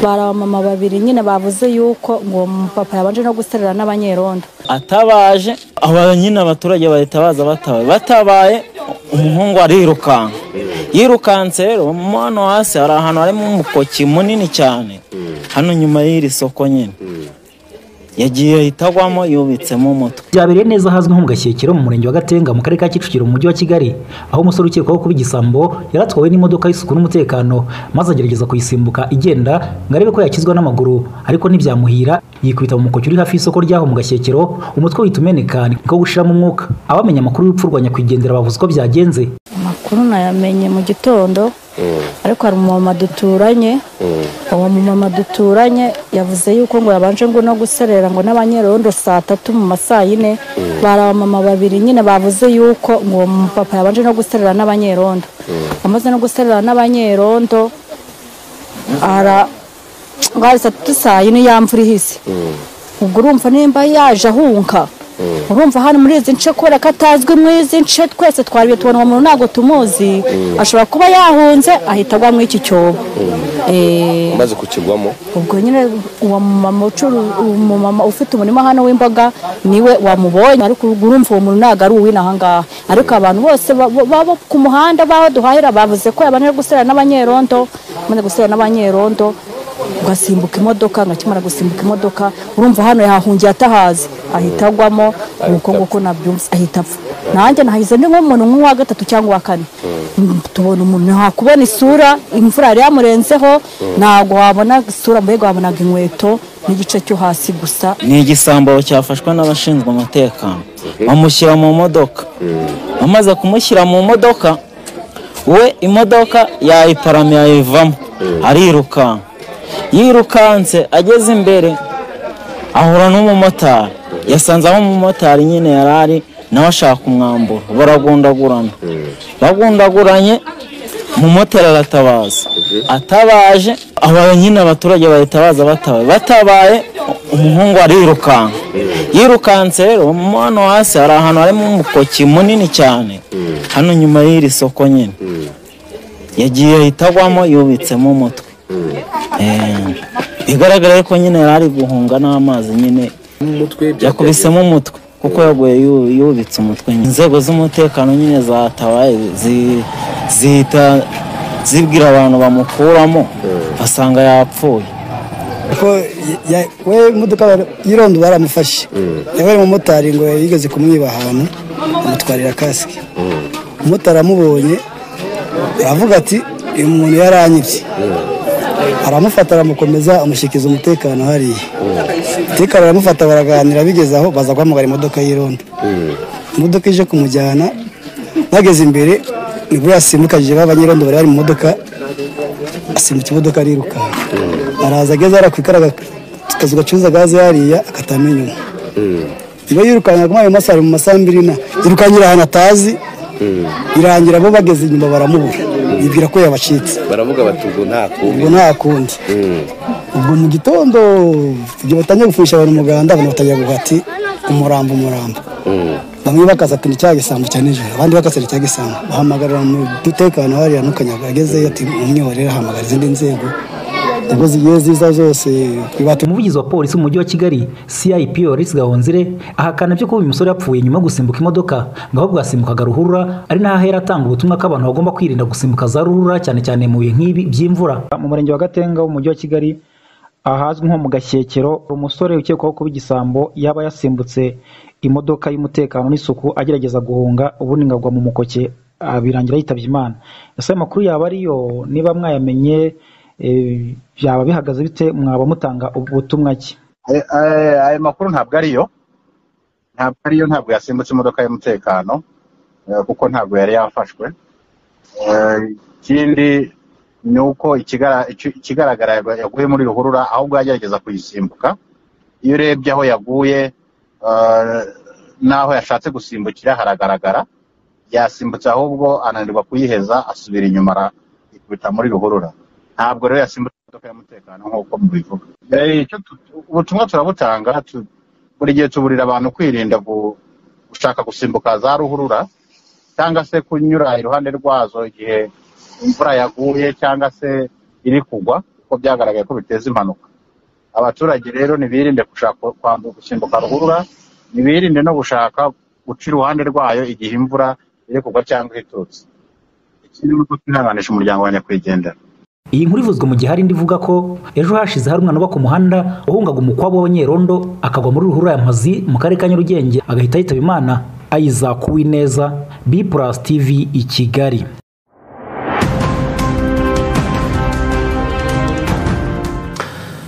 Bari abamama babiri nyine bavuze yuko ngo papa yabanje no guserera n'abanyerondo. Atabaje aba nyine abaturage bahita baza batabaye umuhungu arirukanka. Yirukanse rero hano hasi hari ahantu harimo umukoki munini cyane, hano nyuma y'iri soko nyine yagiye ahitagwamo yubitsemo umutwe. Byabereye neza ahazwi nko mu Gashyekero mu murenge wa Gatenga mu karere ka Kicukiro mu mujyi wa Kigali, aho umusore ukekwaho kuba igisambo yaratwawe n'imodoka y'isuku n'umutekano maze agerageza kuyisimbuka igenda ngo arebe ko yakizwa n'amaguru, ariko ntibyamuhira, yikubita mu mukoki uri hafi y'isoko ryaho mu Gashyekero, umutwe uhita umeneka niko gushiramo umwuka. Abamenye amakuru y'urupfu rwa nyakwigendera bavuze ko byagenze. Amakuru nayamenye mu gitondo, ariko hari umumama duturanye, uwo mumama duturanye yavuze yuko ngo yabanje ngo no guserera ngo n'abanyerondo saa 3 mu masaa 4. Bari abamama babiri nyine bavuze yuko ngo papa yabanje no guserera n'abanyerondo. Amaze no guserera n'abanyerondo ara ngari saa 3 saa 4 yamvura ihise. Ubwo urumva nimba yaje ahunka, urumva hano muri izi nce kubera ko atazwi muri izi nce twese twariye tubona uwo muntu ntabwo tumuzi, ashobora kuba yahunze ahita agwa muri iki cyobo. Umaze kukigwamo ubwo nyine uwo mumama ufite umurima hano w'imboga niwe wamubonye, ariko urumva uwo muntu ntabwo ari uw'inaha ngaha. Ariko abantu bose baba ku muhanda baho duhahira bavuze ko yabanje gusera n'abanyerondo, amaze gusera n'abanyerondo ugasimbuka imodoka, ngakimara gusimbuka imodoka urumva hano yahungiye atahazi ahita agwamo, nuko nguko nabyumva ahita apfa. Nanjye nahize ndi nk'umuntu nk'uwa 3 cyangwa uwa 4, tubona umuntu ntakubona isura, imvura yari yamurenzeho, ntabwo wabona isura, mbega wabonaga inkweto n'igice cyo hasi gusa. Ni igisambo cyafashwe n'abashinzwe umutekano, bamushyira mu modoka. Bamaze kumushyira mu modoka, we imodoka yayiparamiye ayivamo arirukanka. Yirukanse ageze imbere ahura n'umumotari, yasanze aho umumotari nyine yarari nawe ashaka kumwambura, baragundagurana. Bagundaguranye umumotari aratabaza, atabaje aba nyine abaturage bahita baza batabaye umuhungu arirukanka. Yirukanse rero hano hasi hari ahantu harimo umukoki munini cyane, hano nyuma y'iri soko nyine yagiye ahitagwamo yubitsemo umutwe. Bigaragara ko nyine yari guhunga n'amazi nyine yakubisemo umutwe kuko yaguye yubitse umutwe. Inzego z'umutekano nyine zatabaye zihita zibwira abantu bamukuramo basanga yapfuye. Kuko we imodoka y'irondo baramufashe, yabaye umumotari ngo yigeze kumwiba ahantu amutwarira kasike. Umumotari amubonye aravuga ati uyu muntu yaranyibye, aramufata aramukomeza amushyikiza umutekano hariya. Umutekano aramufata baraganira, bigeze aho baza guhamagara imodoka y'irondo. Imodoka ije kumujyana, bageze imbere nibwo yasimbukajije b'abanyerondo bari bari mu modoka, asimbuka imodoka arirukanka. Araza ageze arakwikara akazu gacuruza gaze hariya akatama inyuma. Niba yirukanka muri ayo masaha mu masaha 2 na yirukankira ahantu atazi, irangira bo bageze inyuma baramubura, yibwira ko yabacitse. Baravuga bati ubwo nta kundi, ubwo nta kundi. Ubwo mu gitondo igihe batangiye gufunisha abantu umuganda, abantu batangiye kuvuga ati umurambo umurambo. Bamwe bakaza ati ni cya gisambo cya nijoro, abandi bakaza ati cya gisambo. Bahamagarira mu mutekano hariya n'ukanyaga agezeyo ati umwihorere, ahamagara izindi nzego ubwo zigiye ziza zose. Umuvugizi wa polisi mu mujyi wa Kigali CIP Maurice Gahonzire ahakana byo kuba uyu musore yapfuye nyuma yo gusimbuka imodoka, ngo ahubwo yasimbukaga ruhurura, ari naho ahera atanga ubutumwa ko abantu bagomba kwirinda gusimbuka za ruhurura cyane cyane mu bihe nk'ibi by'imvura. Mu murenge wa Gatenga wo mu mujyi wa Kigali ahazwi nko mu Gashyekero, umusore ukekwaho kuba igisambo yaba yasimbutse imodoka y'umutekano n'isuku agerageza guhunga, ubundi ngo agwa mu mukoke birangira yitabye Imana. Ese ayo makuru yaba ariyo? Niba mwayamenye byaba bihagaze bite? Mwaba mutanga ubutumwa ki? Ayo makuru ntabwo ariyo, ntabwo ariyo, ntabwo yasimbutse imodoka y'umutekano kuko ntabwo yari yafashwe. Ikindi ni uko ikigaragara yaguye muri ruhurura, ahubwo yagerageza kuyisimbuka. Iyo urebye aho yaguye n'aho yashatse gusimbukira haragaragara, yasimbutse ahubwo ananirwa kuyiheza asubira inyuma ikubita muri ruhurura. Ntabwo rero yasimbutse imodoka y'umutekano nk'uko mubivuga. Ubutumwa turabutanga buri gihe, tuburira abantu kwirinda gushaka gusimbuka za ruhurura cyangwa se kunyura iruhande rwazo igihe imvura yaguye cyangwa se iri kugwa. kuko byagaragaye ko biteza impanuka. Abaturage rero nibirinde gushaka gusimbuka ruhurura, nibirinde no gushaka guca iruhande rwayo igihe imvura iri kugwa cyangwa iturutse. Ikindi ni uko twihanganisha umuryango wa nyakwigendera. Iyi nkuru ivuzwe mu gihe hari indi ivuga ko ejo hashize hari umwana uba ku muhanda wahungaga umukwabo w'abanyerondo akagwa muri ruhurura ya Mpazi mu karere ka Nyarugenge agahita yitaba Imana. Isaac Uwineza, B+ TV i Kigali.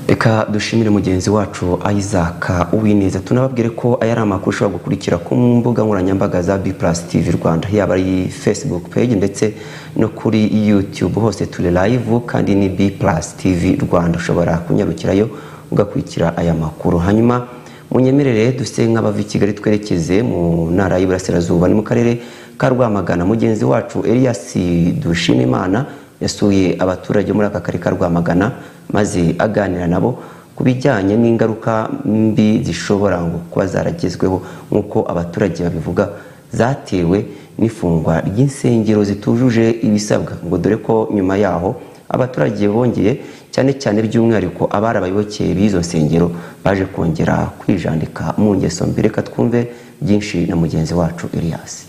Reka dushimire mugenzi wacu Isaac Uwineza, tunababwire ko aya ari amakuru ushobora gukurikira ku mbuga nkoranyambaga za B+ TV Rwanda, yaba ari Facebook page ndetse no kuri YouTube, hose turi live kandi ni B+ TV Rwanda, ushobora kunyarukirayo ugakurikira aya makuru. Hanyuma munyemerere duse nk'abava i Kigali twerekeze mu ntara y'Iburasirazuba, ni mu karere ka Rwamagana. Mugenzi wacu Elias Dushimimana yasuye abaturage muri aka karere ka Rwamagana maze aganira nabo ku bijyanye n'ingaruka mbi zishobora ngo kuba zaragezweho nk'uko abaturage babivuga zatewe n'ifungwa ry'insengero zitujuje ibisabwa, ngo dore ko nyuma yaho abaturage bongeye cyane cyane by'umwihariko abari abayoboke b'izo nsengero baje kongera kwijandika mu ngeso mbi. Reka twumve byinshi na mugenzi wacu Elias.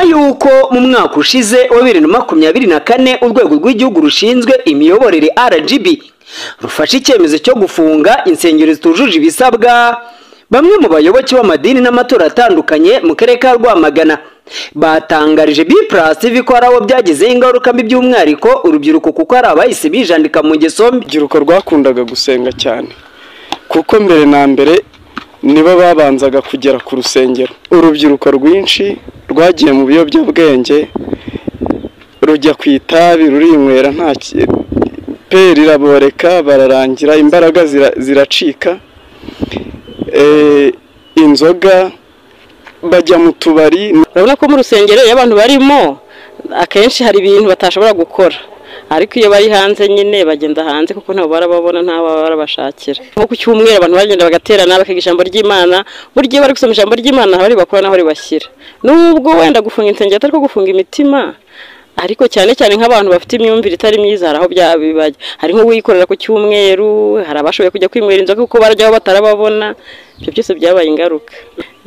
Yuko mu mwaka ushize wa 2024 urwego rw'igihugu rushinzwe imiyoborere RGB rufashe icyemezo cyo gufunga insengero zitujuje ibisabwa, bamwe mu bayoboke b'amadini n'amatora atandukanye mu karere ka Rwamagana batangarije B+ TV ko ari abo byagizeho ingaruka mbi, by'umwihariko urubyiruko, kuko ari abahise bijandika mu ngeso mbi. Urubyiruko rwakundaga gusenga cyane kuko mbere na mbere nibo babanzaga kugera ku rusengero. Urubyiruko rwinshi rwagiye mu biyobyabwenge, rujya ku itabi, rurinywera, nta pe riraboreka, bararangira, imbaraga ziracika, inzoga, bajya mu tubari. Urabona ko mu rusengero iyo abantu barimo akenshi hari ibintu batashobora gukora, ariko iyo bari hanze nyine bagenda hanze kuko nabo barababona, nta barabashakira. Nko ku cyumweru abantu bagenda bagaterana bakiga ijambo ry'Imana, buryo bari gusoma ijambo ry'Imana bari bakora naho ribashyira. Nubwo wenda gufunga insengero atari ko gufunga imitima, ariko cyane cyane nk'abantu bafite imyumvire itari myiza hari aho byabibajya. Hari nk'uwikorera ku cyumweru, hari abashoboye kujya kwinywera inzoga kuko barajyaho batarababona. Ibyo byose byabaye ingaruka.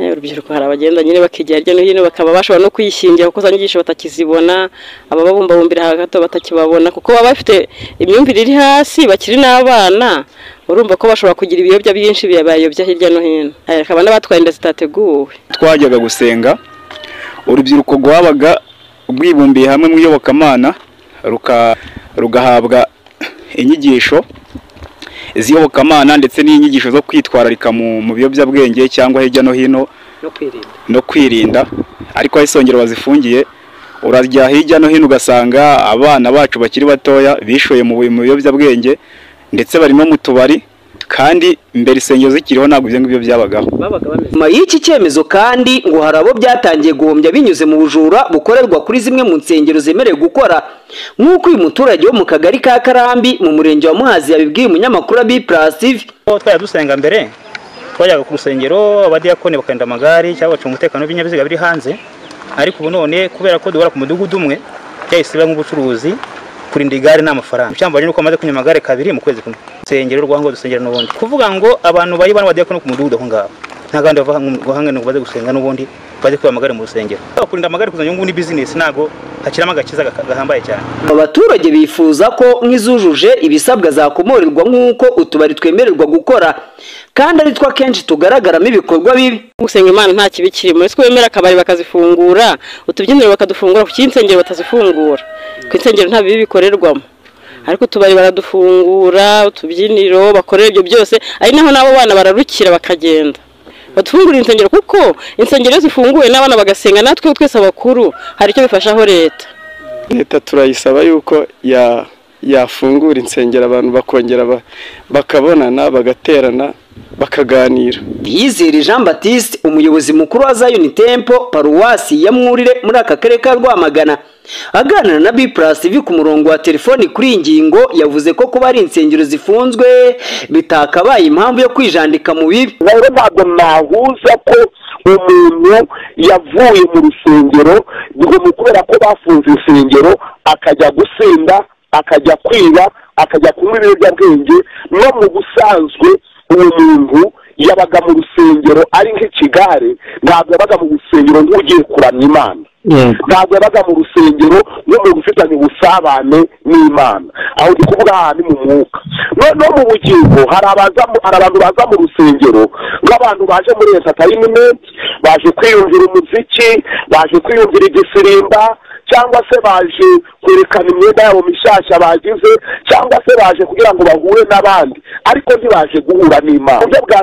Urubyiruko hari abagenda nyine bakigira hirya no hino bakaba bashobora no kwishingira kuko za nyigisho batakizibona, abababumbabumbira hagati batakibabona kuko baba bafite imyumvire iri hasi, bakiri n'abana. Urumva ko bashobora kugira ibiyobya byinshi bibayobya hirya no hino. Hakaba n'abatwaye inda zitateguwe. Twajyaga gusenga, urubyiruko rwabaga rwibumbiye hamwe mu iyobokamana, rugahabwa inyigisho z'iyobokamana ndetse n'inyigisho zo kwitwararika mu biyobyabwenge cyangwa hirya no hino no kwirinda. Ariko aho isongero bazifungiye, urajya hirya no hino ugasanga abana bacu bakiri batoya bishoye mu biyobyabwenge ndetse bari no mu tubari, kandi mbere insengero zikiriho ntabwo ibyo ngibyo byabagaho. Nyuma y'iki cyemezo kandi ngo hari abo byatangiye guhombya binyuze mu bujura bukorerwa kuri zimwe mu nsengero zemerewe gukora, nk'uko uyu muturage wo mu kagari ka Karambi mu murenge wa Muhazi yabibwiye umunyamakuru wa B+ TV. Twajya dusenga mbere, twajyaga ku rusengero abadiyakoni bakenda amagare cyangwa bacunga umutekano w'ibinyabiziga biri hanze, ariko ubu none kubera ko duhora ku mudugudu umwe byahise biba nk'ubucuruzi. Kurinda igare n'amafaranga cyangwa nuko amaze kunywa amagare kabiri mu kwezi kumwe. Sengero rwango dusengera n'ubundi kuvuga ngo abantu bari bana badiyakoni ku mudugudu aho ngaho nta gandi bava guhangana ngo baze gusenga n'ubundi baze kuba amagare mu rusengero. Kurinda amagare kuzanya ngo ni business, nago hakiramo agakiza gahambaye cyane. Abaturage bifuza ko nk'izujuje ibisabwa zakomorerwa nk'uko utubari twemererwa gukora kandi ari twa kenshi tugaragaramo ibikorwa bibi. Gusenga Imana nta kibi kirimo, ese wemera akabari bakazifungura, utubyiniro bakadufungura, ku insengero batazifungura? Ku insengero nta bibi bikorerwamo, ariko utubari baradufungura, utubyiniro bakorera ibyo byose, ari naho nabo bana bararukira bakagenda. Batufungura insengero kuko insengero zifunguye n'abana bagasenga, natwe twese abakuru hari icyo bifashaho leta. Leta turayisaba yuko yafungura insengero abantu bakongera bakabonana, bagaterana, bakaganira. Yizere Jean Baptiste, umuyobozi mukuru wa Zion Temple paruwasi ya Mwurire muri aka karere ka Rwamagana, aganira na B+ TV ku murongo wa telefoni kuri iyi ngingo, yavuze ko kuba ari insengero zifunzwe bitakabaye impamvu yo kwijandika mu bibi. Rero ntabwo nahuza ko umuntu yavuye mu rusengero ngo kubera ko bafunze insengero akajya gusinda, akajya kwiba, akajya kunywa ibiyobyabwenge, no mu busanzwe uwo muntu yabaga mu rusengero ari nk'ikigare, ntabwo yabaga mu rusengero nk'ugiye kuramya Imana, ntabwo yabaga mu rusengero nk'umuntu ufitanye ubusabane n'Imana. Aho ndi kuvuga ahantu mu mwuka. No mu bugingo hari abantu baza mu rusengero nk'abantu baje muri entertainment, baje kwiyumvira umuziki, baje kwiyumvira igisirimba, cyangwa se baje kwerekana imyenda yabo mishyashya bagize, cyangwa se baje kugira ngo bahure n'abandi, ariko ntibaje guhura n'Imana. Uburyo bwa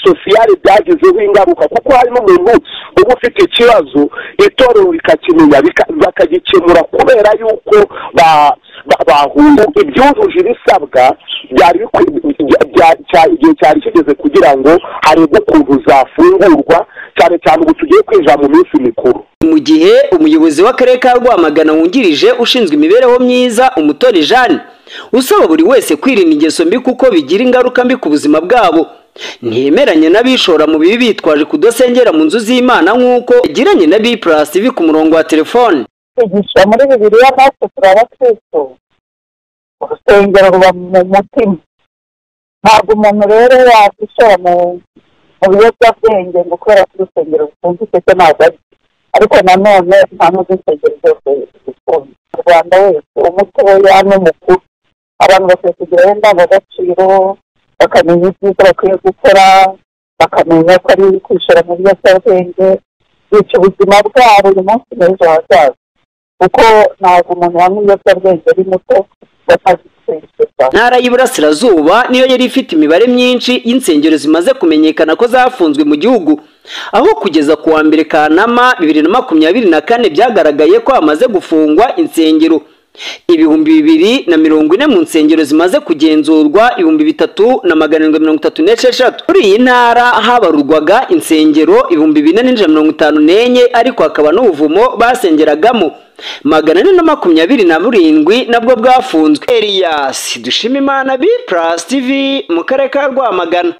sosiyale byagizeho ingaruka, kuko hari n'umuntu uba ufite ikibazo itorero rikakimenya bakagikemura kubera yuko bahuye. Ibyujuje ibisabwa byari igihe cyari kigeze kugira ngo harebwe ukuntu zafungurwa, cyane cyane ubu tugiye kwinjira mu minsi mikuru. Mu gihe umuyobozi w'akarere ka Rwamagana wungirije ushinzwe imibereho myiza Umutoni Jeanne usaba buri wese kwirinda ingeso mbi kuko bigira ingaruka mbi ku buzima bwabo, ntiyemeranye n'abishora mu bibi bitwaje kudasengera mu nzu z'Imana nk'uko yagiranye na B+ TV ku murongo wa telefone. Kwigisha muri Bibiliya natwe turi abakristo, urusengero ruba mu mutima. Ntabwo umuntu rero yakwishora mu biyobyabwenge ngo kubera ko urusengero rufunze icyo ntabwo ari, ariko nanone nta n'urusengero rwose rufunze. Mu Rwanda wese umutoya n'umukuru, abantu bakwiye kugira indangagaciro, bakamenya ibyiza bakwiye gukora, bakamenya ko ari kwishora mu biyobyabwenge bica ubuzima bwabo uyu munsi n'ejo hazaza, kuko ntabwo umuntu wanywa ibiyobyabwenge ari muto. Ntara y'Iburasirazuba niyo yari ifite imibare myinshi y'insengero zimaze kumenyekana ko zafunzwe mu gihugu, aho kugeza ku wa 1 Kanama 2024 byagaragaye ko hamaze gufungwa insengero 2040 mu nsengero zimaze kugenzurwa 3736. Muri iyi ntara habarurwaga insengero 4154, ariko hakaba n'ubuvumo basengeragamo 427 nabwo bwafunzwe. Elias Dushimimana, B+ TV mu karere ka Rwamagana.